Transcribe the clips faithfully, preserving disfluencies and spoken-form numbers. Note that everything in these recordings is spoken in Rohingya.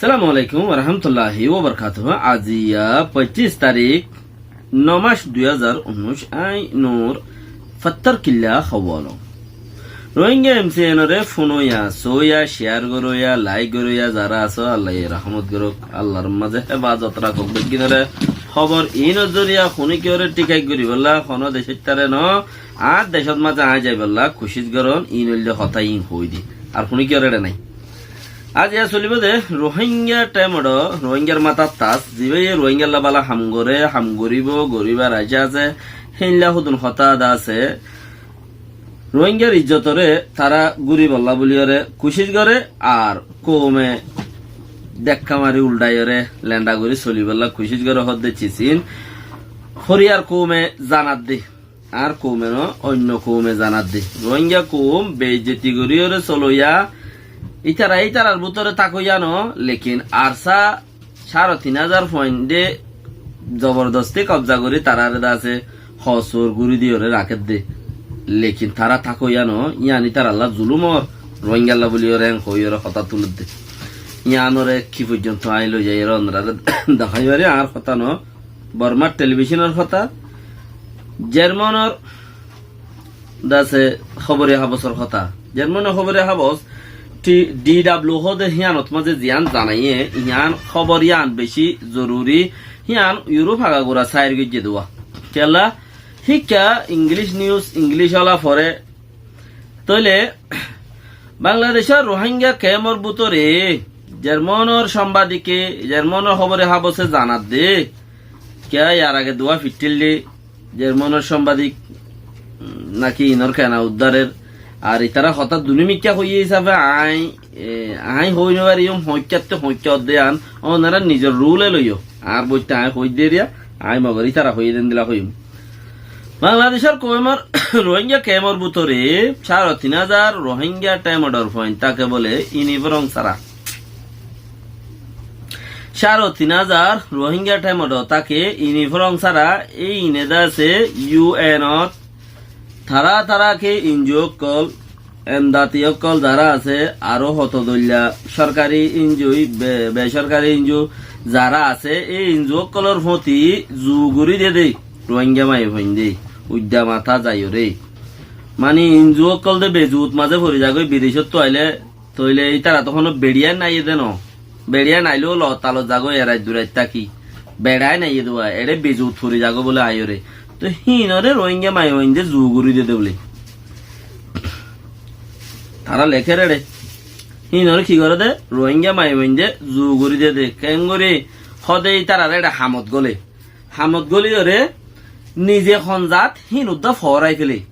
Assalamu alaikum warahmatulláhi wabarakátuhu. Aijja foñcic tarík, no mac, dui házar unnúic, añí Nur Fattar Killa Hawalo. Rohingya M C N ore fúnoiya, sóiya, share goróiya, like goróiya zará asó, Allaye rahmot gorók, Allar mazé hefazot rakók beggúnore. Hóbor iínor zoriya fúni kiyóre thík goríbolla, honó decóittare no, añár decót mazé añí zaibolla kucíc goron, iín óilde hotá iín hoói di. Ar fúni kiyóre eçe nái. Aijja solibóu de Rohingya Time Out, Rohingyar matát tas, zibáye Rohingyalla bála ham goré, ham goríbou, goríbar aicá asé, héinla hodún hotá de asé. Rohingyar ijjotoré tará gúribolla buliyóre kucíc goré, ar koume dekká mari uldhaiyóre lendha gorí solibólla kucíc goré hoódde cis iín horiyar koume zanadde. Añár koume no, oinno koume zanadde. Rohingya koum beizzoti goríyóre soloiya, ítara ítarar bútore tákoiya no, lekin ARSA cáre tin házar fuainde zobordosti kobza gorí tarare de asé hosur gorí diyóre rakédde. Lekin tará tákoiya no, yían ítaralla zulum ór, Rohingyalla buliyóre en hoiyóre hotá tuledde. Yíanore ki foijjonto añí loizaiyóre onorare dahái fari, añár hotá no, Bormar telibíconor hotá, Jermanor de asé hóboriya habosor hotá. Jermanor hóboriya habos, ti-, D W hoóde híanot mazé ziyán zanaiyé, yían hóbor yían bicí zoruri, hían Europe agagura sair goijjé de uwá. Kiyólla, híkka English news, English ola foré, tóile Bangladecór Rohingya kemor bútore Jermanor sombadike, Jermanor hóboriya habose zanadde, kiyá yar age de uwá fitthíl de, Jermanor sombadik, um, náki inor kena uddarer, ar itará hotá dunú mikká hoiyé hísafe añí, e, añí hoói nofariyum, hoóikkatte hoóikka ódde yían, onora nizor rule loiyó, añár boitte añí hoóidde eriya, añí mogor itará hoiyé de endilla hoiyum. Bangladecór koumor Rohingya kemor bútore cáre tin házar Rohingya Time Out or fuain táke bóle, inifórong sára. Cáre tin házar Rohingya Time Out táke inifórong sára, e ine de asé U N ot tará tará ke N G O ókkol, emdadi ókkol zará asé, aró hoto dóilla sorkari N G O, be-, besorkari N G O zará asé, e N G O ókkolor fóti zu gorí de de, Rohingya maiyafuainde, uidda matá zaiyóre. Mani N G O ókkol de bezut mazé fori zagói, bidecóttu aile, tóile ítara to honó beçiya naiyé de no. Beçiya nailé ó lot talot zagói, erait durait táki. Beçai naiyé de uwá, eçé bezut fori zagói bóle aiyóre. Toi híinore Rohingya maiyafuainde zu gorí de de bóle. Tará lekér eçé. Híinore ki goré de? Rohingya maiyafuainde zu gorí de de. Keéngorí? Hóde ítarare eçé hamot góle. Hamot góliyore nize hon zat híin uddá foórai féle.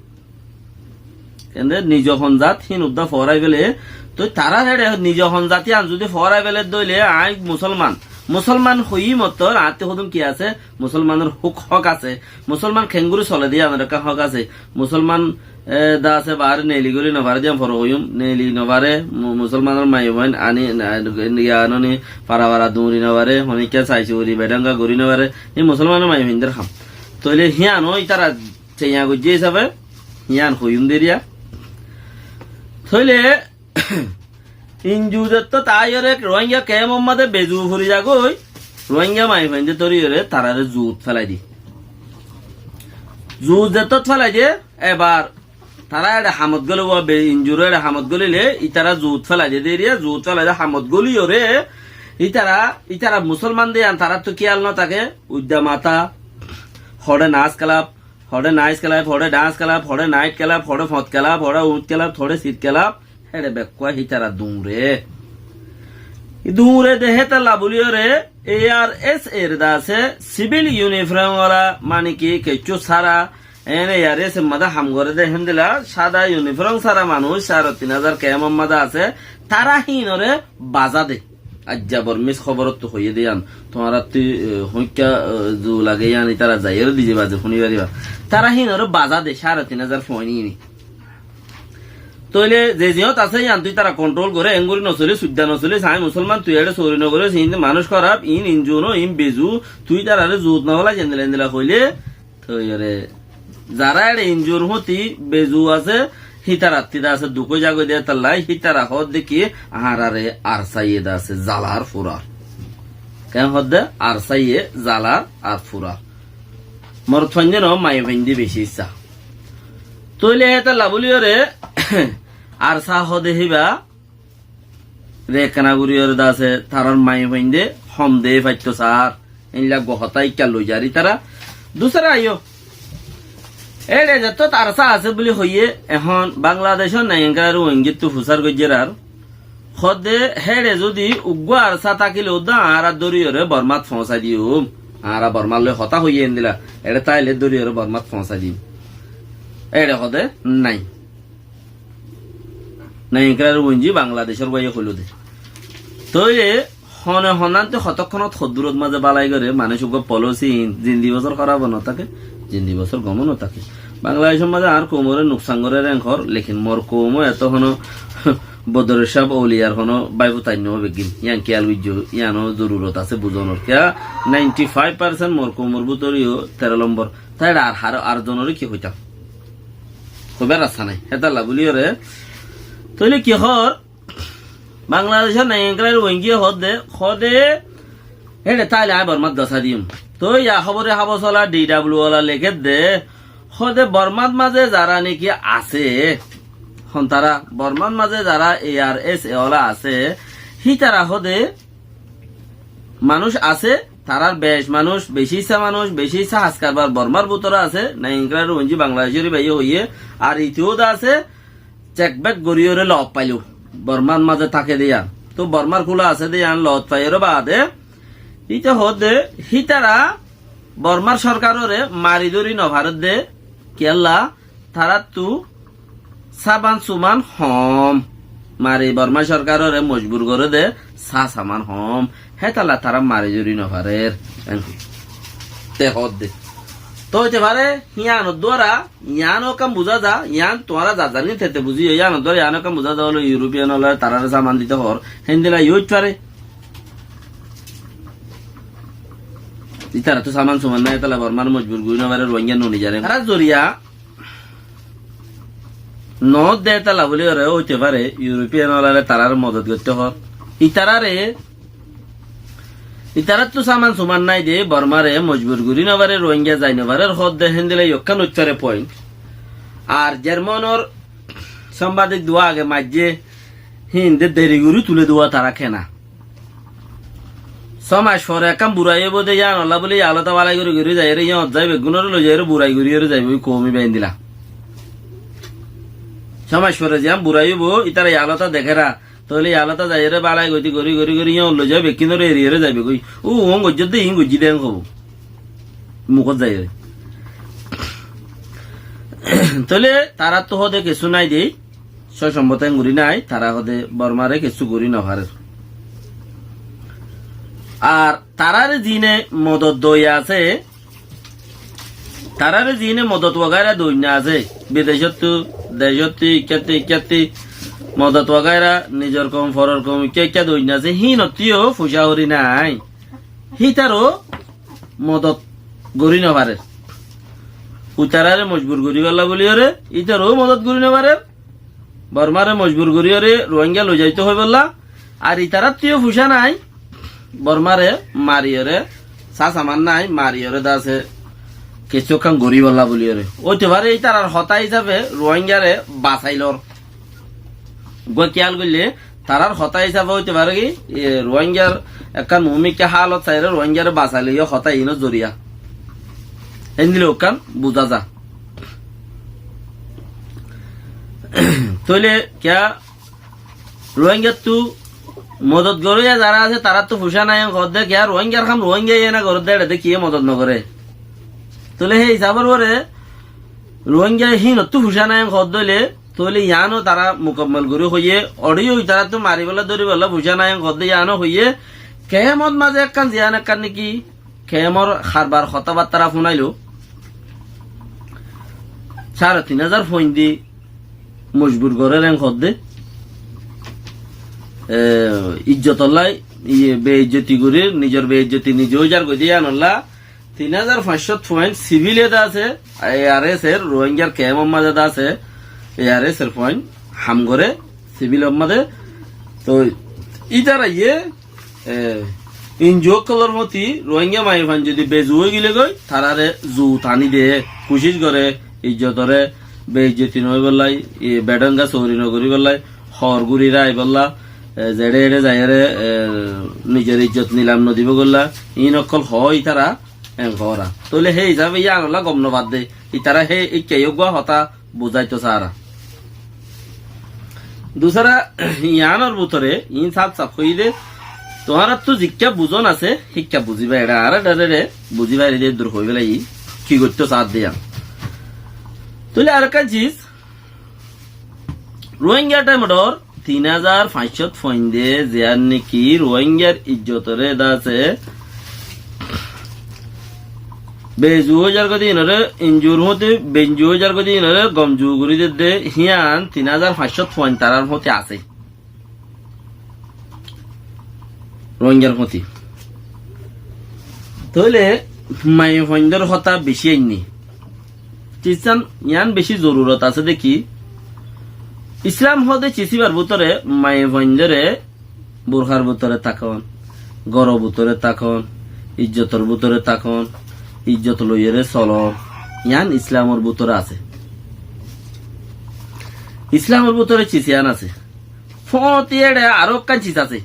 Kende nize hon zat híin uddá foórai féle. Toi tarár eçé nize hon zat yían zudi foórai féle dóile aññí musolman. Musolman hoiyí mottor añáttu hodún ki asé? Musolmanor hók, hók asé. Musolman keéngorí sole de yíanor ekkán hók asé. Musolman e, de asé baáre neeli gorí nofaré de yían fore hoiyúm, neeli nofaré, mu-, musolmanor maiyafuain ani, na, yanoni fara fara duñri nofaré, honikka saisuri bedhanga gorí nofaré, hé musolmanor maiyafuaindor ham. Tóile híyano ítara seiya goijjé hísafe, híyan hoiyúm de eriya. Tóile N G O zettót aiyóre Rohingya kemor mazé bezu fori zagói, Rohingya maiyafuainde dóriyóre tarare zuut félai de. Zuut zettót félai de, ebar tará eçé hamot góle uwá be-, N G O re eçé hamot gólile, ítara zuut félai de de eriya, zuut félai de hamot góliyore, ítara, ítara musolman de yían taráttu kiyal no táke, uidda matá, hoçé nas kelab, hoçé nais kelab, hoçé dhans kelab, hoçé nait kelab, hoçé fot kelab, hoçé uñth kelab, hoçé sit kelab, héçe bekkúa hítara duñre. Duñre de hétalla buliyóre, A R S A r de asé, civil uniform wala, mani ki, kessú sára, en A R S a r mazé ham goré de héndilla, sáda uniform sára manúic, cáre tin házar kemor mazé asé, tará híinore bazá de. Aijja Bormis hóborottu hoiyé de yían, tuáñrattú, e, hoikka, e, zu lage yían, ítara zaiyóre dize baze fúni faribá. Tará híinore bazá de, cáre tin házar fuain íine. Tóile ze ziyót asé yíantu ítara kontrol goré, engorí nosóle, suidda nosóle, sai musolman tui eçé sóori nogoré, iín manúic hóraf, iín N G O no, iín bezu, tui ítarare zuut nofélai, endilla endilla hoilé, tóile zará eçé N G O r fóti bezu asé, hítarattí de asé duk ói zagói de hétalla, hítara hoódde ki, añáráre ARSA ye de asé zalar furar. Keén hoódde? ARSA ye zalar ar furar. Morot fuaindé no, maiya fuaindé beci issá. Tóile hétalla bóliyoré ARSA hoóde híba re ekkena goríyoré de asé, tarár maiya fuaindé hom de faitto sar. Éilla gua hotá ikká loi zar ítara. Dusara aiyó. Éçe zettót ARSA asé buli hoiyé, ehón Bangladecór naiyonkára Ruáingattú fusár goijjér ar. Hoódde héçe zudi uggúa ARSA tákile uddá añára dóriyoré Bormát foóñsai diyum. Añára Bormár loi hotá hoiyé endila. Éçe táile dóriyoré Bormát foóñsai diyum. Éçe hoóde nái. Naiyonkára Ruáingi Bangladecór báiye hoilóde. Tóile hone honánte hotókkonót hoddúrot mazé bálai goré, manúic uggúa polósi in, zindi bosór hóraf ó no táke, zindi bosór gom ó no táke. Bangladecór mazé añár koumoré nuksan goré réng hoór, lekin mor koumó eto honó Bodoror cáb ouliyar honó báifutain no beggín. Yían kiyál goijjó, yíanó zorurot asé buzonor. Kiyá nainti fáif parsent mor koumor bútore yó teró lombor. Tóile ar, ar, ar zonoré ki hoitám? Hoibar rasta nái. Hétalla bóliyoré. Tóile ki hoór? Bangladecór naiyonkára Ruáingiye hoódde, hoóde, héçe táile aññí Bormát gosái diyum. Tói ya hóbore hábor sola D W ola lekédde, hoóde Bormát mazé zará neki asé, hon tará, Bormát mazé zará A R S A ola asé, hítara hoóde manúic asé, tarár bec manúic, beci issá manúic, beci issá has karbar Bormár bútore asé, naiyonkára Ruáingi Bangladecór báiye hoiyé, ar ite ó de asé, cek bek goríyoré loot failó. Bormár mazé táke de yían. Tóu Bormár kúla asé de yían loot faiyoré baade, íte hoódde, hítara Bormár sorkaroré mari dóri nofarédde, kiyólla taráttu sáman suman hom. Mari Bormár sorkaroré mojbur goré de sá saman hom. Hétalla tará mari dóri nofarér. Te hoódde. Tóu óite fare, yíanor duara, yían ó ekkán buzá za, yían tuáñra zar zar gín tete buzíyo, yíanor duara yían ó ekkán buzá za óile Iurópiyan ókkolé taráre saman dito hoór, héndilla yó óit fare. Ítarattu saman suman nái, hétalla Bormar mojbur gorí nofaré Ruáinga nonizaré. Tarár zoriya noódde hétalla bóliyoré óite fare, Iurópiyan ókkolé taráre modot goittó hoór. Ítaráre Ítarattu saman suman nái de, Bormare mojbur gorí nofaré, Ruáinga zai nofaré, hoódde héndilla yó ekkán óit fare point. Ar Jermanor sambadik duwa age maijjé, híinde deri gorí tulé duwa tará kena. Só mac fore ekkán burai óibo de, yíanolla bóli yalota bálai gorí gorí zaiyóre, yíanot zai beggúnoré loi zaiyóre burai goríyoré zaibo, ói koumi beindila. Só mac fore ziyán burai óibo, ítara yalota dekéra, tóile yalota zaiyóre bálai goití gorí gorí gorí yían loi zaibo, bekkúnoré eriyóre zaibo goi. Ó, uón goijjé de, iín goijjí de, en hobo. Mukót zaiyóre. Tóile taráttu hoóde kessú nái de, só sombot en gorí nái, tará hoóde Bormare kessú gorí nofarér. Ar taráre zine modot doi asé, Taráre ziíne modot wagaira doinna asé, bidecóttu, decóttu, ikkátti, ikkátti, modot wagaira, nizor koum, foror koum, ikká, ikká doinna asé, híinottú yó fucá hori nái. Hítaró modot gorí nofarér. Utaráre mojbur goríbolla bóliyoré, ítaró modot gorí nofarér. Bormare mojbur goríyoré Ruáinga loi zaitó hoibolla. Ar itaráttu yó fucá nái, Bormare mariyoré, sá saman nái, mariyoré de asé kessú ekkán goríbolla bóliyoré. Óite fare ítarar hotá hísafe Ruáingare basailor. Uggúa kiyál goillé, tarár hotá hísafe óite fare ki, e, Ruáingar ekkán muúmikká hálot saiyóre Ruáingare basailóiye hotá iínor zoriya. Héndilla ekkán buzá za. Tóile kiyá Ruáingattu modot goróya zará asé, taráttu fucá nái en hoódde, kiyá Ruáingar ham Ruáingaye ena goródde, eçe de kiyé modot nogoré? Tóile hé hísabor uore Ruáinga híinottú fucá nái en hoódde óile, tóile yiáno tará mukammal gorí hoiyé, oçé yó itaráttu maribólla dóribolla fucá nái en hoódde yiáno hoiyé, kemot mazé ekkán ziyán ekkán neki kemor harbar hotábattára fúnailó, sáre tin házar fuain di mojbur gorér en hoódde. E, ijjotolla, iye, beizzoti gorí, nizor beizzoti nize óizar goidé yiánolla, tin házar fañccót fuain sibile de asé, A R S er, Ruáingar kemor mazé de asé, ARSA r fuain ham goré sibilor mazé. Toi ítara ye, e, N G O ókkolor foti Rohingya maiyafuain zodi bezu ói gilé goi, tarare zu tani de, kucíc goré, ijjotoré beizzoti no óibolla, e, bedhonga sori no goríbolla, hoor guri raibólla, e, zeçé eçé zaiyóre, e, nizor ijjot nilam no dibó golla, iín ókkol hoó ítara, en hoóra. Tóile hé hísabe yíanolla gom no fadde, ítara hé ikká eggúa hotá buzáito saára. Dusára, yiánor bútore, iín sáf sáf hoiyí de, tuáñrattú zikká buzón asé, híkka buzíba, eçé añára dharere buzí fari de, dur hoói félaiyi, ki goittó saár de yián. Tóile arekkán ciz, Rohingya thaimodor tin házar fañs cót fuainde ziyán neki Rohingyar ijjotoré dase bezu ói zargoi de inoré, injur foti benju ói zargoi de inoré, gomzu gorí dedde, híyan tin házar fañs cót fuain tarár foti asé. Rohingyar foti. Tóile maiyafuaindor hotá beci ainní. Ciccán yián beci zorurot asé de ki, Islam hoó de cisíbar bútore maiyafuaindore burhár bútore tákon, góror bútore tákon, ijjotor bútore tákon, ijjot loiyóre solon, yián Islamor bútore asé. Islamor bútore ciz yián asé. Fóti eçe aró ekkán ciz asé.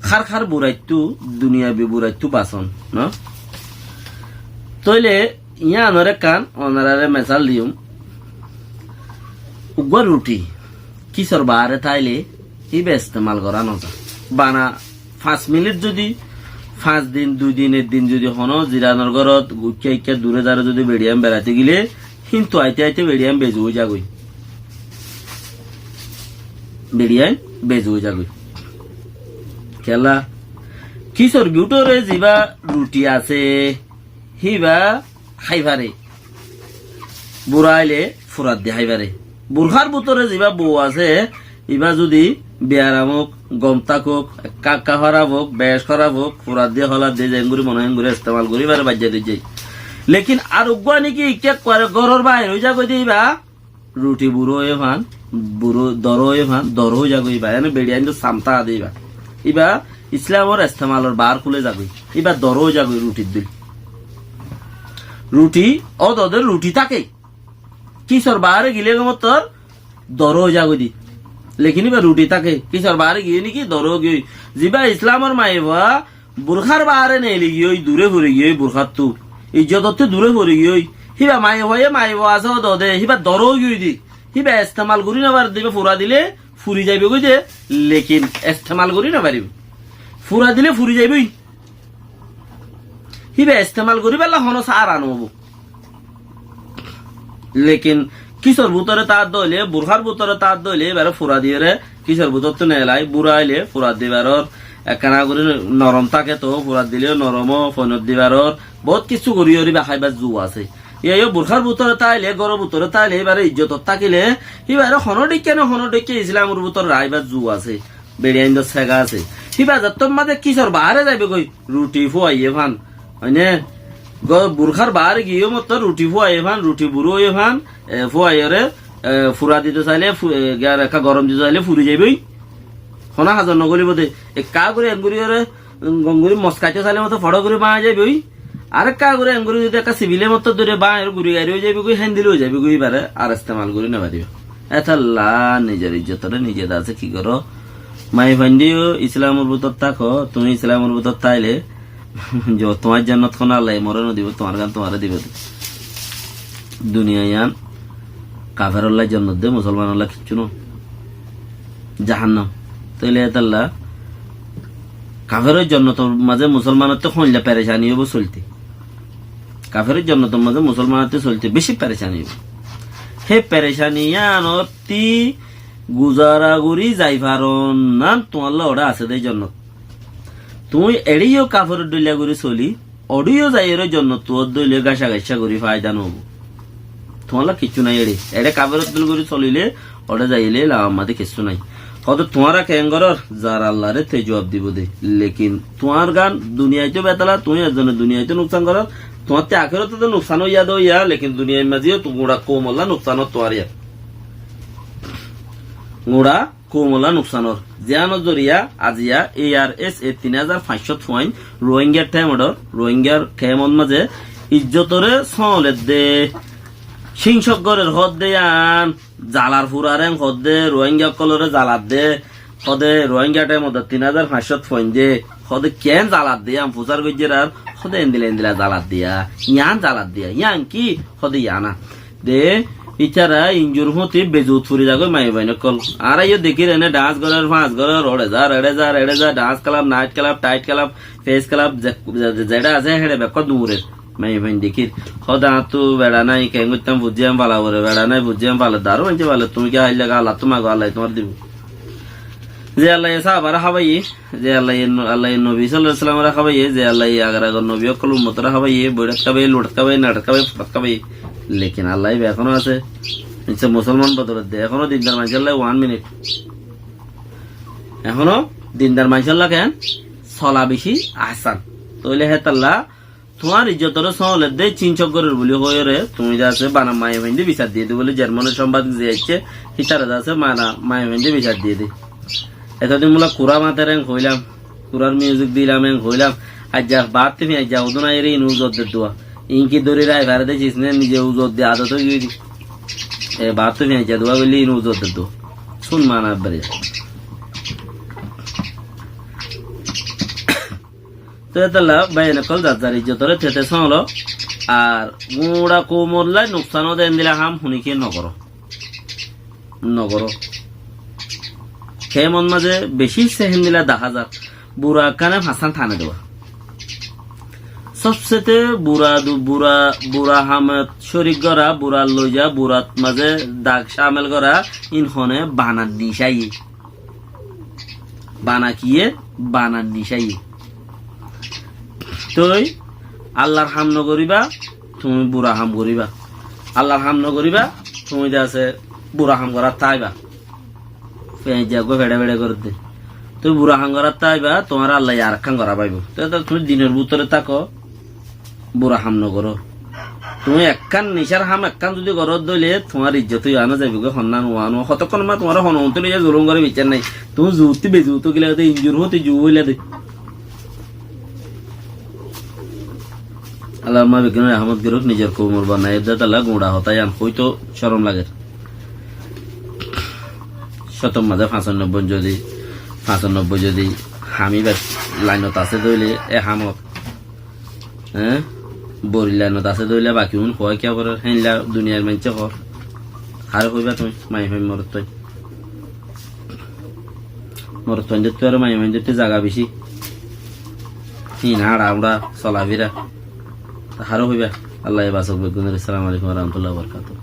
Hár hár buraittú, duniyabi buraittú bason, no? Tóile yiánor ekkán onoráre mesal diyum. Uggúa ruthi kisor baáre táile íba estemal gorá no za. Bana fañs minit zodi, fañs din, dui din, ek din zodi honó ziranor górot uikká uikká dure dare zodi beçiyan beraité gilé, híntu aite aite beçiyan bezu ói zagói. Beçiyan bezu ói zagói. Kiyólla? Kisor bútore zibá ruthi asé, híba hái fare. Bura óile furat di hái fare. Burhár bútore zibá bou asé, íba zodi biyaram ók, gom tákok, ekka ekka hóraf ók, bec hóraf ók, furat di holat di zengori mone hoi engori estemal gorí fare baijja dejjai. Lekin ar uggúa neki ikká ekkuare góror baáir ói zagói de íba, ruthi buro óiye fán, buro doro óiye fán, doro ói zagói íba. Ene beçiyaindor samtá de íba. Íba Islamor estemalor baár kúle zagói. Íba doro ói zagói ruthir dil. Ruthi, ódode ruthi táke. Kisor baáre gilé gom ottór doro ói zagói de. Lekin íba ruthi táke. Kisor baáre giyé neki doro ói giyói. Zibá Islamor maiyafua burhár baáre neeli giyói, dure fori giyói burháttu. Ijjotottú dure fori giyói. Híba maiyafuaye maiyafua asé ódode. Híba doro ói giyói de. Híba estemal gorí no fare de, híba fura dile furi zaibogói de. Lekin estemal gorí no faribó. Fura dile furi zaibói. Híba estemal goríballa honó saára no óibo. Lekin kisor bútore táadde óile, burhár bútore táadde óile, íbare fura diyóre, kisor bútottu neelai, bura óile, fura dibaror, ekkána gorí norom táke to, fura dile norom ó, foinot dibaror, bout kissú gorí óre íba háibar zu asé. Iyó burhár bútore táile, góror bútore táile, íbare ijjotot tákile, íbare honó dhikka no honó dhikka Islamor bútore raibár zu asé. Beçiyaindor sega asé. Híba zettót mazé kisor baáre zaibogói, ruthi fúaiye fán. Óine, go-, burhár baáre giyé mottór ruthi fúaiye fán, ruthi buro óiye fán, e, fúaiyore, e, fura dito saile, fu-, e, gar ekka gorom dito saile furi zaibói. Honó hazor no golibo de. Ekka gorí engori ore, gom gorí mos kaito saile mottór foro gorí báñgi zaibói. Arekka gorí engori zodi ekka sibile mottór dóri báñgi ore guri gairi ói zaibói, héndil ói zaibói, íbare ar estemal gorí no faribo. Étalla nizor ijjotore nize dase ki goró? Maiyafuainde yó Islamor bútore táko, tuñí Islamor bútore táile, jo-, tuáñr jonnot honó Allaye moré no dibo, tuáñr gán tuáñre dibo de. Duniya yián kaferolla jonnot de, musolmanolla kiccú no. Jahannam. Tóile étalla kaferor jonnotor mazé musolmanottú hoilla perecani óibo solte. Kaferor jonnotor mazé musolmanottú solte beci perecani óibo. Hé perecani yiánottí guzara gorí zai faron nan tuáñlla oçé asé de jonnot. Tuñí eçé yó kaferor dhoilla gorí soli, oçé yó zaiyóre jonnot tuáñr dhoilla gáca gáca gorí faida no óibo. Tuáñlla kiccú nái eçé. Eçé kaferor dhoilla gorí solile, oçé zaiyóre lamar mazé kiccú nái. Hoóde tuáñra keén goror, zar Allaré te juab dibo de. Lekin tuáñr gán duniyaittú betala, tuñí ezzone duniyaittú nuksan goror, Tuáñtte akérote to nuksan óiya de óiya, lekin duniyair mazé yó guñça koumolla nuksan ór tuáñr yá. Guñça koumolla nuksan ór. Ziyánor zoriya aziya A R S A tin házar fañs cót fuain Rohingya thaimodor, Rohingya kemot mazé ijjotoré sóoledde, cíñsok gorér hoódde yían, zalar furarén hoódde, Rohingya ókkoloré zaladde, hoóde Rohingya thaimodor tin házar fañs cót fuainde, hoóde keén zaladde yían fusár goijjér ar, hoóde endila endila zaladde yá, yían zaladde yá, yían ki? Hoóde yían a. De, ítara injur fúñti bezut furi zagói maiyafuain ókkol. Añára yó dekír ene dhans gorér, fans gorér, oçe zar, eçe zar, eçe zar, dhans kelab, nait kelab, tait kelab, fes kelab, ze-, ze-, ze-, zeçé asé héçe bekkún duñrer. Maiyafuain dekír. Hoóde añáttu beça nái, keén goittám, fuijjiyam fala goré, beça nái, fuijjiyam fala, daró maincé fala, tuñí ki háilla, Allattú mago, Allaye tuáñre dibou. Ze Allaye sáhabaré hábaiye, ze Allaye no-, Allaye nobi sallallahu alaihi wasallamoré hábaiye, ze Allaye agar agar nobi ókkolor ummotoré hábaiye, boiçát hábaiye, luçát hábaiye, naçát hábaiye, fuçát hábaiye. Lekin Allaye ba ehóno asé. Insa musolman bodolot de, ehóno dindar maincólla one minute. Ehóno dindar maincólla keén? Sola beci ahsan. Tóile hétolla tuáñr ijjotoré sóoledde cíñsok gorér buli hoiyóre, tuñí de asé bana maiyafuainde bisar diyé de buli Jermanor sombad ze aiccé, hítara de asé bana maiyafuainde bisar diyé de. Etodin bula kura mater en hoilam, kurar music dilam en hoilam, aijja baattú fiaijja udún aiyére inu uzodde dua. Inki dóri rai fare de cisne nije uzodde adot ói giyói de. E baattú fiaijja dua goille inu uzodde dua. Cún mana ebbere. Tói étolla báiyain ókkol zar zar ijjotoré tete sóolo, ar guñça koumolla nuksan óde endila ham hunikiyé nogoró. Nogoró. Kemot mazé beci sehén dila dahá zar. Bura ekkán fañsán tane deba. Sobsete bura du-, bura, bura hamot córik gorá, bura loiza, burat mazé dag camel gorá, in hone bana nicaiye. Bana kiyé? Bana nicaiye. Tói Allar ham nogoríba, tuñí bura ham goríba. Allar ham nogoríba, tuñí de asé bura ham gorát táiba. Feñjja uggúa feçe feçe gorédde. Tuñí bura ham gorát táiba, tuáñre Allaye arekkán gorá faibou. Tói tuñí dinor bútore táko, bura ham nogoró. Tuñí ekkán nicár ham ekkán zudi goró dóile tuáñr ijjot yó ano zaibo goi, honnán uán uán. Hotokkón ma tuáñre hono untú loiya zulum goré biccár nái. Tuñí zuuttí bezuut ói gilá de injur hóti zuu óila de. Allah ma beggúnore rahmot goruk, nizor koumor bana edde tala guñça hotá yián hoito corom lager. Cótor mazé fañsanobboi zodi, fañsanobboi zodi hami bek lainot asé dóile e hamot Eé? Bori lainot asé dóilla baki un hoói kiyá gorér, héinla duniyair maincé hoór. Haré hoibá tuñí, maiyafuain morotfuain. Morotfuaindóttu aró maiyafuaindóttu zaga beci. Híin, añça, uñça, solafira. Haré hoibá, Allaye basok beggúnore. Assalamu alaikum wa rahmatullahi wa barakatuhu.